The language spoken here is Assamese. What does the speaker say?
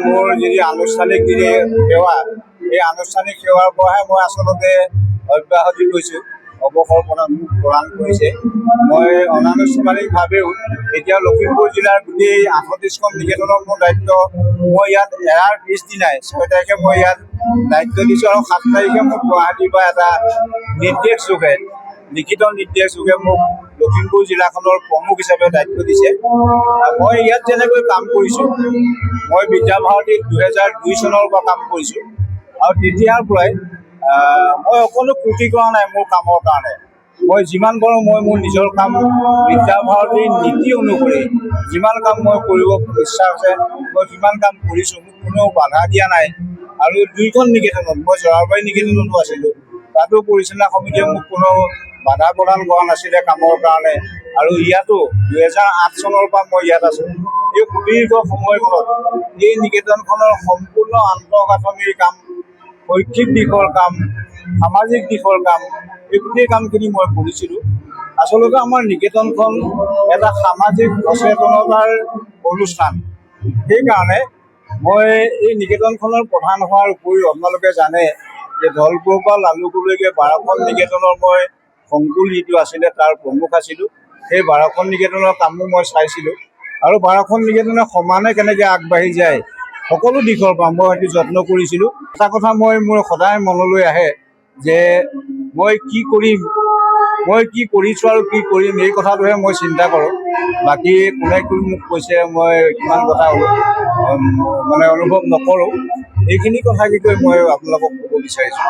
মোৰ যি আনুষ্ঠানিক যি সেৱা, এই আনুষ্ঠানিক সেৱাৰ পৰাহে মই আচলতে অব্যাহতি লৈছোঁ, অৱসৰ প্ৰদান মোক প্ৰদান কৰিছে। মই অনানুষ্ঠানিকভাৱেও এতিয়া লখিমপুৰ জিলাৰ গোটেই 38খন নিকেতনৰ মোৰ দায়িত্ব। মই ইয়াত এৰাৰ পিছদিনাই 6 তাৰিখে মই ইয়াত দায়িত্ব দিছোঁ আৰু 7 তাৰিখে মোক গুৱাহাটীৰ পৰা এটা নিৰ্দেশ যোগে, লিখিত নিৰ্দেশ যোগে মোক লখিমপুৰ জিলাখনৰ প্ৰমুখ হিচাপে দায়িত্ব দিছে। মই ইয়াত যেনেকৈ কাম কৰিছোঁ, মই বিদ্যাভাৰতীত 2002 চনৰ পৰা কাম কৰিছোঁ আৰু তেতিয়াৰ পৰাই মই অকণো ক্ৰুটি কৰা নাই মোৰ কামৰ কাৰণে। মই যিমান পাৰোঁ মই মোৰ নিজৰ কাম বিদ্যাভাৰতীৰ নীতি অনুসৰি যিমান কাম মই কৰিব ইচ্ছা আছে, মই সিমান কাম কৰিছোঁ। মোক কোনেও বাধা দিয়া নাই। আৰু দুইখন নিকেতনত, মই জৰাবাৰী নিকেতনতো আছিলোঁ, তাতো পৰিচালনা সমিতিয়ে মোক কোনো বাধা প্ৰদান কৰা নাছিলে কামৰ কাৰণে। আৰু ইয়াতো 2008 চনৰ পৰা মই ইয়াত আছোঁ। এই সুদীৰ্ঘ সময়খনত এই নিকেতনখনৰ সম্পূৰ্ণ আন্তঃগাঁথনিৰ কাম, শৈক্ষিক দিশৰ কাম, সামাজিক দিশৰ কাম, এই গোটেই কামখিনি মই কৰিছিলোঁ। আচলতে আমাৰ নিকেতনখন এটা সামাজিক সচেতনতাৰ অনুষ্ঠান। সেইকাৰণে মই এই নিকেতনখনৰ প্ৰধান হোৱাৰ উপৰিও আপোনালোকে জানে যে ধলপুৰৰ পৰা লালুকলৈকে 12খন নিকেতনৰ মই সংকুল যিটো আছিলে তাৰ প্ৰমুখ আছিলোঁ। সেই 12খন নিকেতনৰ কামো মই চাইছিলোঁ আৰু 12খন নিকেতনে সমানে কেনেকৈ আগবাঢ়ি যায় সকলো দিশৰ পৰা মই সেইটো যত্ন কৰিছিলোঁ। এটা কথা মই মোৰ সদায় মনলৈ আহে যে মই কি কৰিম, মই কি কৰিছোঁ আৰু কি কৰিম, এই কথাটোহে মই চিন্তা কৰোঁ। বাকী কোনে কি মোক কৈছে মই কিমান কথা মানে অনুভৱ নকৰোঁ। এইখিনি কথাকে কৈ মই আপোনালোকক ক'ব বিচাৰিছোঁ।